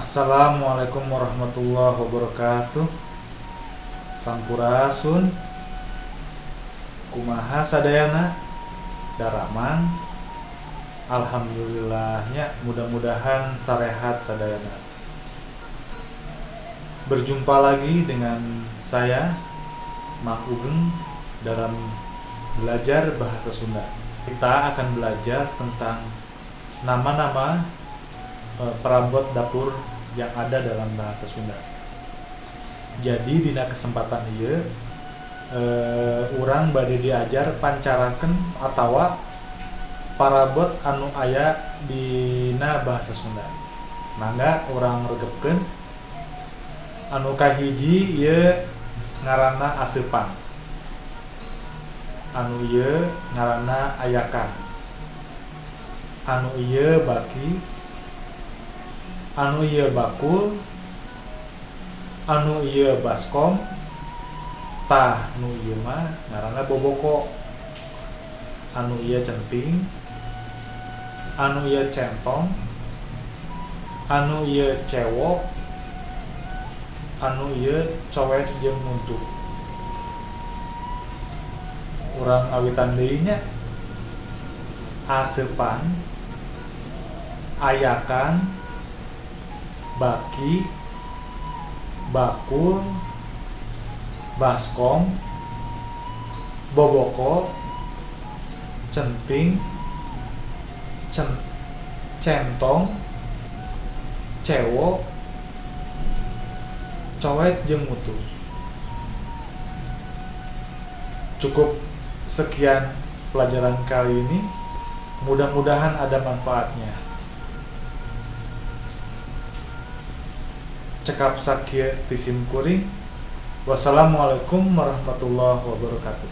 Assalamualaikum warahmatullahi wabarakatuh. Sampurasun. Kumaha sadayana? Daramang. Alhamdulillahnya, mudah-mudahan sarehat sadayana. Berjumpa lagi dengan saya, Mang Ugeng, dalam belajar bahasa Sunda. Kita akan belajar tentang nama-nama perabot dapur yang ada dalam bahasa Sunda. Jadi dina kesempatan ieu urang bade diajar pancaraken atawa parabot anu aya dina bahasa Sunda. Mangga urang regepkeun. Anu kahiji ieu ngaranna aseupan. Anu ieu ngaranna ayakan. Anu ieu baki. Anu ieu bakul. Anu ieu baskom. Tah nu ieu mah ngaranna boboko. Anu ieu centing. Anu ieu centong. Anu ieu cewok. Anu ieu cowet jeung muntu. Urang awitan deui nya. Aseupan, ayakan, baki, bakul, baskom, boboko, centing, centong, cewok, cowet jeung mutu. Cukup sekian pelajaran kali ini. Mudah-mudahan ada manfaatnya. Cekap sakieu ti sim kuring. Wassalamualaikum warahmatullahi wabarakatuh.